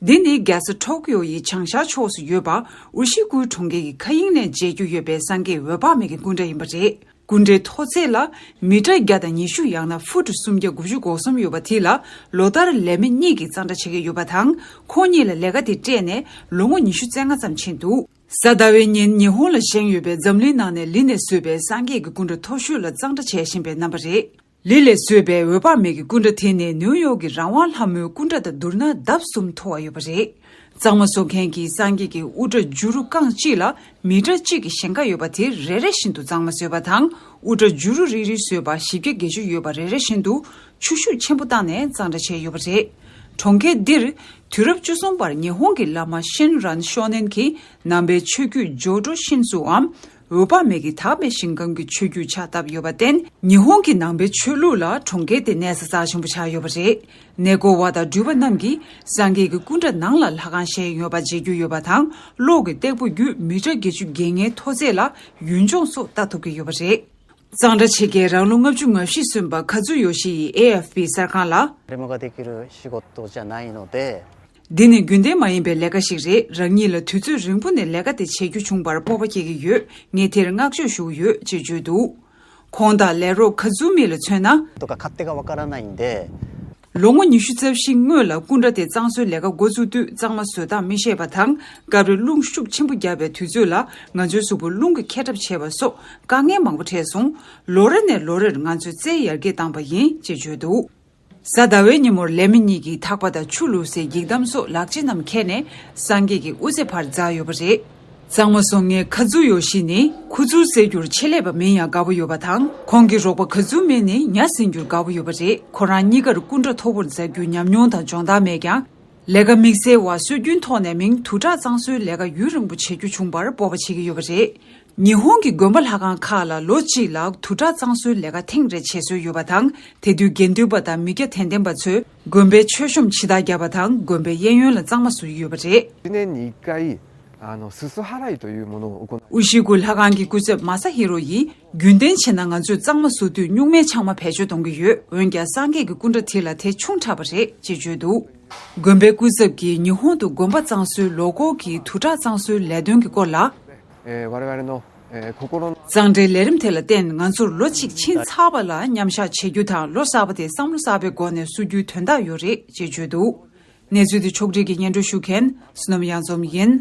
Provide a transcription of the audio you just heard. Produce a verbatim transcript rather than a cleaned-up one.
འདི་ནི་རྒྱལ་ས་ཊོ་ཀི་ཡོ་ཡི་བྱང་ཤར་ཕྱོགས་སུ་ཡོད་པ་ཨུ་ཤི་ཀུའི་གྲོང་ཁྱེར་གྱི་མཁའ་དབྱིངས་ནས་མཇལ་རྒྱུ་ཡོད་པའི་སངས་རྒྱས་འོད་དཔག་མེད་ཀྱི་སྐུ་འདྲ་ཡིན་པ་རེད། སྐུ་འདྲའི་མཐོ་ཚད་ལ་མི་ཊར་བརྒྱ་དང་ཉི་ཤུ། ཡང་ན་ཧྥུ་ཊི་སུམ་བརྒྱ་དགུ་བཅུ་གོ་གསུམ་ཡོད་པ་དེ་ལ་ལོ་ལྟར་ལས་མི་གཉིས་ཀྱིས་གཙང་སྦྲ་བྱེད་ཀྱི་ཡོད་པ་དང་། ཁོང་གཉིས་ལ་ལས་ཀ་དེ་སྤྲད་ནས་ལོ་ངོ་ཉི་ཤུ་རྩ་ལྔ་ཙམ་ཕྱིན་འདུག་གཟའ་ཟླ་བའི་ཉིན་ཉི་ཧོང་ལ་བཞེངས་ཡོད་པའི་འཛམ་གླིང་ནང་ནས་ལི་ནས་བཟོས་པའི་སངས་རྒྱས་ཀྱི་སྐུ་འདྲ་མཐོ་ཤོས་ལ་གཙང་སྦྲ་བྱེད་བཞིན་པའི་རྣམ་པ་རེད། ལི་ལས་བཟོས་པའི་འོད་དཔག་མེད་ཀྱི་སྐུ་འདྲ་དེ་ནི་ནིའུ་ཡོག་གི་རང་དབང་ལྷ་མོའི་སྐུ་འདྲ་དང་བསྡུར་ན་ལྡབ་གསུམ་མཐོ་བ་ཡོད་པ་རེད། གཙང་མ་བཟོ་མཁན་གྱིས་སངས་རྒྱས་ཀྱི་དབུ་སྐྲ་བྱུ་རུ་རྐང་གཅིག་ལ་མི་ཊར་གཅིག་གི་ཞེང་ཁ་ཡོད་པ་དེ་རེ་རེ་བཞིན་དུ་གཙང་མ་བཟོས་པ་དང་། དབུ་སྐྲ་བྱུ་རུ་རིལ་རིལ་བཟོས་པ་བཞི་བརྒྱ་བརྒྱད་ཅུ་ཡོད་པ་རེ་རེ་བཞིན་དུ་ཆུ་ཤུགས་ཆེན་པོ་བཏང་ནས་གཙང་སྦྲ་བྱས་ཡོད་པ་རེད། གྲོང་ཁྱེར་འདིར་དུས་རབས་བཅུ་གསུམ་པར་ཉི་ཧོང་གི་བླ་མ་ཤིན་རན་ཤོ་ནན་གྱིས་ནང་པའི་ཆོས་བརྒྱུད་ཇོ་ཀྲོ་ཤིན་སུའམ་འོད་དཔག་མེད་ཀྱི་དག་པའི་ཞིང་ཁམས་ཀྱི་ཆོས་བརྒྱུད་ཕྱག་བཏབ་ཡོད་པར་བརྟེན། ཉི་ཧོང་གི་ནང་པའི་ཆོས་ལུགས་ལ་གྲོང་ཁྱེར་དེ་གནས་ས་རྩ་ཆེན་པོ་ཆགས་ཡོད་པ་རེད། གནས་སྐོར་བ་དང་འགྲུལ་པ་རྣམས་ཀྱིས་སངས་རྒྱས་ཀྱི་སྐུ་འདྲ་ནང་ལ་ལྷ་ཁང་བཞེངས་ཡོད་པ་མཇལ་རྒྱུ་ཡོད་པ་དང་། གློག་གི་སྟེགས་བུ་བརྒྱུད་མི་ཊར་བརྒྱད་ཅུ་བརྒལ་ངའི་མཐོ་ཚད་ལ་ཡུལ་ལྗོངས་སོགས་ལྟ་ཐུབ་ཀྱི་ཡོད་པ་རེད། གཙང་སྦྲ་བྱེད་མཁན་རང་ལོ་ལྔ་བཅུ་ང་བཞི་སོན་པ་ཁ་ཛུ་ཡོ་ཤི་ཡིས་ཨེ་ཨེཕ་པི་གསར་ཁང་ལ། 誰もができる仕事じゃないので། འདི་ནི་རྒྱུན་ལྡན་མ་ཡིན་པའི་ལས་ཀ་ཞིག་རེད། རང་ཉིད་ལ་དུས་ཚོད་རིང་པོ་ནས་ལས་ཀ་དེ་བྱེད་རྒྱུ་བྱུང་བར་སྤོབས་པ་སྐྱེ་གི་ཡོད། ངས་དེར་བསྔགས་བརྗོད་ཞུ་གི་ཡོད་ཅེས་བརྗོད་འདུག་ཁོང་དང་ལས་རོགས་ཁ་ཛུ་མི་ལ་མཚོན་ན། とか勝手がわからないんで། ལོ་ངོ་ཉི་ཤུ་རྩ་བཞི་སྔོན་ལ་སྐུ་འདྲ་དེ་གཙང་བཟོའི་འགོ་བཙུགས་དུས་གཙང་མ་བཟོ་སྟངས་མི་ཤེས་པ་དང་། སྐབས་རེ་རླུང་ཤུགས་ཆེན་པོ་བརྒྱབ་པའི་དུས་ཚོད་ལ་ང་ཚོའི་གཟུགས་པོ་རླུང་གིས་ཁྱེར་གྲབས་བྱས་པ་སོགས་དཀའ་ངལ་མང་པོ་འཕྲད་སོང་། ལོ་རེ་ནས་ལོ་རེར་ང་ཚོས་རྩལ་ཡར་རྒྱས་བཏང་པ་ཡིན་ཅེས་བརྗོད་འདུག་གཟའ་ཟླ་བའི་ཉིན་མོར་ལས་མི་གཉིས་ཀྱིས་ཐག་པ་དང་ཆུ་བླུགས་སའི་འགྱིག་དམ་སོགས་ལག་ཆ་རྣམས་ཁྱེར་ནས་སངས་རྒྱས་ཀྱི་དབུ་རྩེ་བར་འཛེགས་ཡོད་པ་རེད། གཙང་མ་བཟོ་མཁན་ཁ་ཛུ་ཡོ་ཤི་ནི་ཁུ་ཚུར་རྩེ་རྒྱུར་ཆེད་ལས་པ་མིན་ཡང་དགའ་པོ་ཡོད་པ་དང་། ཁོང་གི་རོགས་པ་ཁ་ཛུ་མི་ནི་ཉ་ཟིན་རྒྱུར་དགའ་པོ་ཡོད་པ་རེད། ཁོ་རང་གཉིས་ཀར་སྐུ་འདྲ་མཐོ་པོར་འཛེགས་རྒྱུའི་ཉམས་མྱོང་དང་སྦྱོང་བརྡར་མེད་ཀྱང་། ལས་ཀ་དམིགས་བསལ་བ་སྲོལ་རྒྱུན་ཐོག་ནས་མིང་དུར་ཁྲག་གཙང་བཟོའི་ལས་ཀ་ཡུན་རིང་པོ་བྱེད་རྒྱུ་བྱུང་བར་སྤོབས་པ་བྱེད་ཀྱི་ཡོད་པ་རེད། ཉི་ཧོང་གི་དགོན་པ་ལྷ་ཁང་ཁག་ལ་ལོ་གཅིག་ལ་དུར་ཁྲག་གཙང་བཟོའི་ལས་ཀ་ཐེངས་རེ་བྱེད་སྲོལ་ཡོད་པ་དང་། དེ་དུས་དགེ་འདུན་པ་དང་མི་སྐྱ་དད་ལྡན་པ་ཚོས་དགོན་པའི་མཆོད་གཤོམ་ཕྱི་དར་བརྒྱབ་པ་དང་། དགོན་པའི་གཡས་གཡོན་ལ་གཙང་མ་བཟོ་ཡི་ཡོད་པ་རེད། 一年に一回、あの、すす払いというものを行う。 ཨུ་ཤི་ཀུ་ལྷ་ཁང་གི་སྐུ་ཚབ་མ་ས་ཧི་རོ་ཡིས། རྒྱུན་ལྡན་བྱས་ན་ང་ཚོས་གཙང་མ་བཟོ་དུས་སྨྱུག་མའི་ཆང་མ་བེད་སྤྱོད་གཏོང་གི་ཡོད། འོན་ཀྱང་སངས་རྒྱས་ཀྱི་སྐུ་འདྲ་དེ་ལ་དེ་ཆུང་དྲགས་པ་རེད་ཅེས་བརྗོད་འདུག་དགོན་པའི་སྐུ་ཚབ་ཀྱིས་ཉི་ཧོང་དུ་དགོན་པ་གཙང་བཟོའི་ལོ་འཁོར་གྱི་དུར་ཁྲག་གཙང་བཟོའི་ལས་དོན་གྱི་སྐོར་ལ། えー我々の、えー心の གཙང་སྦྲའི་ལས་རིམ་དེ་ལ་བརྟེན། ང་ཚོར་ལོ་གཅིག་ཕྱིན་ཚར་བ་ལ་མཉམ་བཞག་བྱེད་རྒྱུ་དང་། ལོ་གསར་པ་དེ་བསམ་བློ་གསར་པའི་སྒོ་ནས་བསུ་རྒྱུའི་དོན་དག་ཡོད་རེད་ཅེས་བརྗོད་འདུག་གནས་ཚུལ་འདི་ཕྱོགས་སྒྲིག་གིས་སྙན་སྒྲོན་ཞུ་མཁན་བསོད་ནམས་གཡང་འཛོམས་ཡིན།